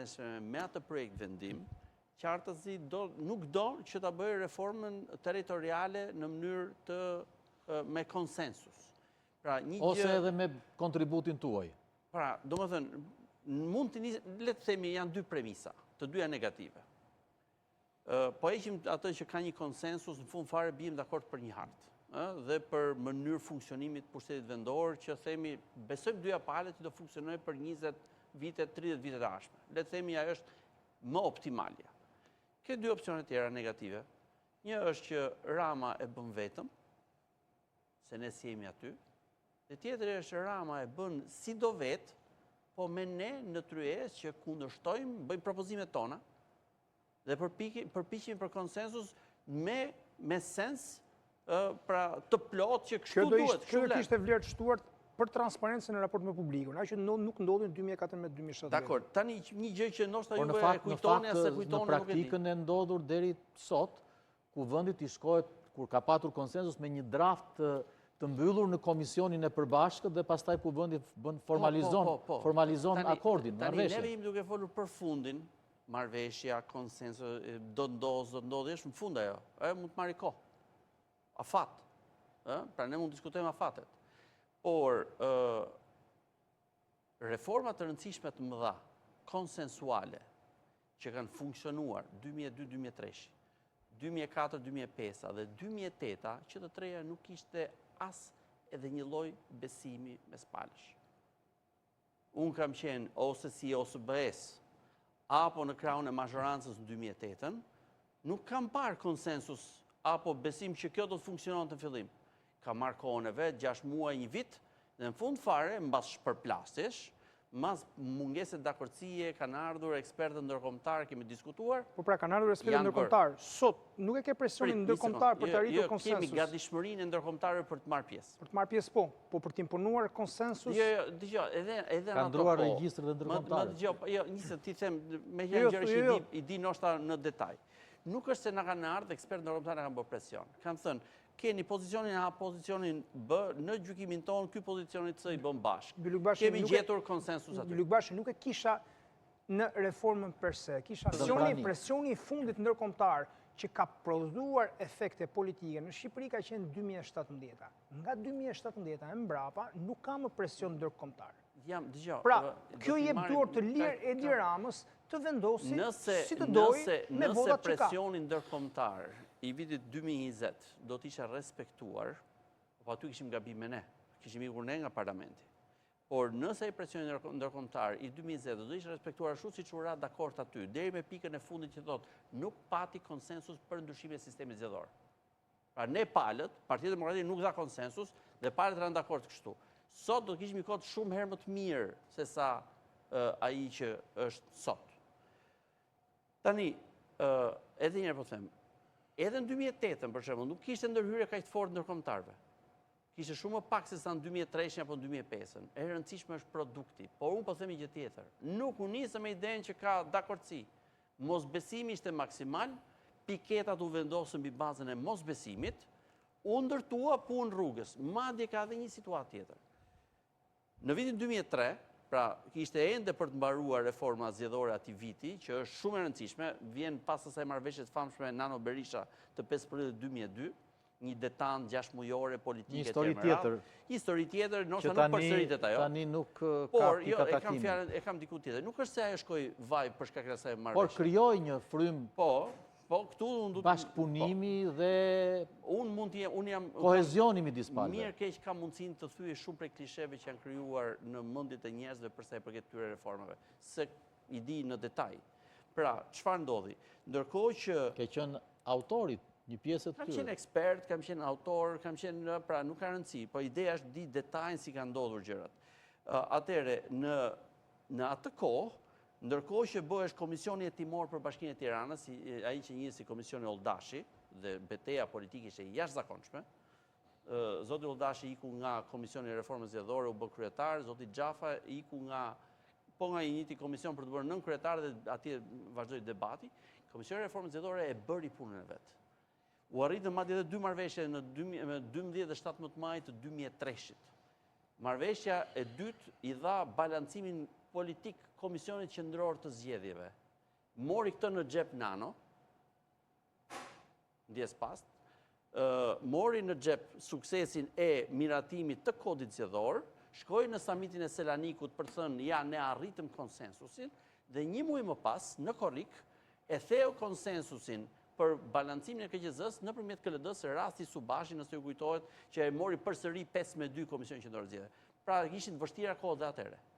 nesërme me atë projektvendim, qartazi do, nuk do që ta bëjë reformën territoriale në mënyrë të me konsensus. Pra, një gjë... Ose edhe me kontributin tuaj. Pra, domethënë, mund të nisë, le të themi, janë dy premisa, të dyja negative. Po heqim atë që ka një konsensus, në fund fare biem dakord për një hartë, dhe për mënyrë funksionimit të pushtetit vendor, që themi, besojmë dyja palët që do funksionojë për 20 vite, 30 vite të ardhshme. Le të themi, ajo është më optimalja. Ke dy opsione tjera negative. Një është që Rama e bën vetëm, se ne s'jemi aty, dhe tjetri është Rama e bën si do vetë, po me ne në tryezë që kundërshtojmë, bëjmë propozimet tona, dhe përpiqemi për konsensus me, me sens pra të plotë që kështu duhet. Kjo do kishte vlerë të shtuar për transparencën në raport me publikun, ajo që nuk ndodhi në 2014-2017. Dakord, tani një gjë që ndoshta ju e kujtoni ose kujtoni nuk e di. Në praktikën e ndodhur deri sot, Kuvendit i shkohet kur ka patur konsensus me një draft të mbyllur në komisionin e përbashkët dhe pastaj Kuvendi bën formalizon po, po, po, formalizon akordin, marrëveshjen. Tani neve jemi duke folur për fundin, marrëveshja, konsensus, do të ndodhë, do të ndodhë, është në fund ajo. Ajo mund të marrë kohë. Afat. Ë? Pra ne mund të diskutojmë afatet. Por ë Reforma të rëndësishme të mëdha, konsensuale, që kanë funksionuar 2002-2003, 2004-2005 dhe 2008, që të treja nuk ishte as edhe një lloj besimi mes palësh. Unë kam qenë ose si OSBE-s, apo në krahun e mazhorancës në 2008-ën, nuk kam parë konsensus apo besim që kjo do të funksiononte në fillim. Ka marrë kohën e vet, 6 muaj, një vit, dhe në fund fare, mbas shpërplasjesh, mbas mungese dakordësie, kanë ardhur ekspertët ndërkombëtar, kemi diskutuar. Po pra, kanë ardhur ekspertët ndërkombëtar. Sot, nuk e ke presionin ndërkombëtar për të jo, arritur jo, konsensus. Kemi gatishmërinë e ndërkombëtarëve për të marrë pjesë. Për të marrë pjesë, po, po për të imponuar konsensus. Jo, jo, dëgjo, edhe edhe në ato. Kanë ndruar regjistrin dhe ndërkombëtarët. Më dëgjo, jo, një t'i them me një jo, gjëra që i di, i di ndoshta në detaj. Nuk është se na kanë ardhur ekspertë ndërkombëtarë na kanë bërë presion. Kanë thënë, keni pozicionin A, pozicionin B, në gjykimin tonë, ky pozicioni C i bën bashkë. Kemi gjetur konsensus aty. Bylykbashi nuk e kisha në reformën per se. Kisha presioni, presioni i fundit ndërkombëtar që ka prodhuar efekte politike në Shqipëri ka qenë 2017-a. Nga 2017-a e mbrapa nuk ka më presion ndërkombëtar. Jam, dëgjo. Pra, kjo i jep duar të lirë Edi Ramës të vendosi si të dojë me votat që ka. Nëse presioni ndërkombëtar i vitit 2020 do të ishte respektuar, po aty kishim gabime ne, kishim ikur ne nga parlamenti. Por nëse ai presioni ndërkombëtar i 2020 do të ishte respektuar ashtu siç u ra dakord aty, deri me pikën e fundit që thotë nuk pati konsensus për ndryshimin e sistemit zgjedhor. Pra ne palët, Partia Demokratike nuk dha konsensus dhe palët ranë dakord kështu. Sot do të kishim një kod shumë herë më të mirë se sa ai që është sot. Tani, edhe një herë po them, edhe në 2008-ën për shembull, nuk kishte ndërhyrje kaq të fortë ndërkombëtarëve. Kishte shumë më pak se sa në 2003-shin apo në 2005-ën. E rëndësishme është produkti, por unë po them një gjë tjetër. Nuk u nisëm me idenë që ka dakordësi. Mosbesimi ishte maksimal, piketat u vendosën mbi bazën e mosbesimit, u ndërtua punë rrugës. Madje ka edhe një situatë tjetër. Në vitin 2003, pra ishte ende për të mbaruar reforma zgjedhore atij viti, që është shumë e rëndësishme, vjen pas asaj marrëveshjes të famshme Nano Berisha të 5 prillit 2002, një detant gjashtëmujore politike Një histori tjetër. Një histori tjetër, ndoshta nuk përsëritet ajo. Tani nuk ka Por, jo, e kam fjalën, e kam diku tjetër. Nuk është se ajo shkoi vaj për shkak të asaj marrëveshje. Por krijoi një frymë Po, po këtu unë do të bashkëpunimi po. dhe unë mund të jem, unë jam kohezioni midis palëve. Mirë keq kam mundësinë të thyej shumë prej klisheve që janë krijuar në mendjet e njerëzve për sa i përket këtyre reformave, se i di në detaj. Pra, çfarë ndodhi? Ndërkohë që ke qenë autor i një pjese të tyre. Kam qenë ekspert, kam qenë autor, kam qenë, pra nuk ka rëndësi, po ideja është di detajin si kanë ndodhur gjërat. Atëherë, në, në atë kohë, ndërkohë që bëhesh komisioni hetimor për Bashkinë e Tiranës, ai që njihet si komisioni Olldashi, dhe beteja politike ishte e jashtëzakonshme, zoti Olldashi iku nga komisioni i reformës zgjedhore, u bë kryetar, zoti Xhafa iku nga po nga i njëjti komision për t'u bërë nënkryetar dhe atje vazhdoi debati. Komisioni i reformës zgjedhore e bëri punën e vet. U arritën madje edhe dy marrëveshje në 12 dhe 17 maj të 2003-shit. Marrëveshja e dytë i dha balancimin politik Komisionit Qendror të Zgjedhjeve. Mori këtë në xhep Nano, ndjesë pastë, mori në xhep suksesin e miratimit të kodit zgjedhor, shkoi në samitin e Selanikut për të thënë ja ne arritëm konsensusin dhe një muaj më pas në korrik e theu konsensusin për balancimin e KQZ-së nëpërmjet KLD-së rasti Subashi nëse ju kujtohet që e mori përsëri 5 me 2 Komisionin Qendror të Zgjedhjeve. Pra ishin të vështira kohët dhe atëherë.